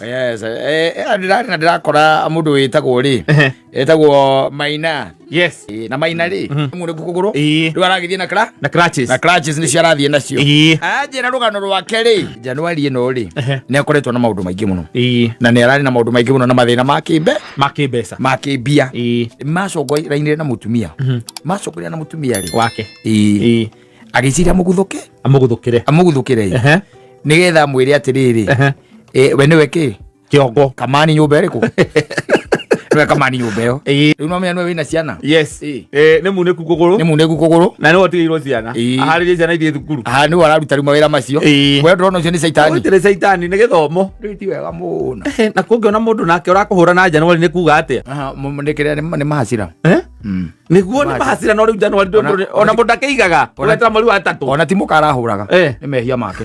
Yes, ndĩrarĩ na ndĩrakora mũndũ wĩtagwo rĩ, etagwo Maina. Na Maina rĩ, mũrĩku kũgũrũ. Rĩu aragĩthiĩ na kra Na crutches. Na crutches nĩcio arathiĩ nacio. Anjĩra rũgano rwake rĩ, Januari ĩno rĩ, nĩ akoretwo na maũndũ maingĩ mũno. Na nĩ ararĩ na maũndũ maingĩ mũno na mathĩna ma kĩmbe Makĩmbeca. Ma kĩmbia. Macongorainire na mũtumia. Macongoraine na mũtumia rĩ. Wake. Agĩciria mũguthũke. Amũguthũkĩre. Amũguthũkĩre. Nĩgetha amwĩre atĩrĩrĩ, we nĩwe kĩ? Kĩongo. Kamani nyũmba ĩrĩkũ? Nĩwe kamani nyũmba ĩyo. Rĩu no menya nĩwe wĩna ciana. Nĩ munĩku kũgũrũ. Nĩ munĩku kũgũrũ. Na nĩwe ũtigĩirwo ciana. Aharĩrie ciana ithiĩ thukuru. Aha, nĩwe araruta rĩu mawĩra macio. We ndũrona ũcio nĩ caitani. Ũcio nĩ caitani, nĩ gĩthomo. Rĩu ti wega mũno. Na kũngĩona mũndũ nake ũrakũhũra na January nĩ kuga atĩa? Aha, nĩ kĩrĩa nĩ mahacira. Eh? Nĩguo nĩ mahacira, no rĩu January ona mũndũ akĩigaga ũgetera mweri wa 3. Ona ti mũka arahũraga. Nĩ mehia make.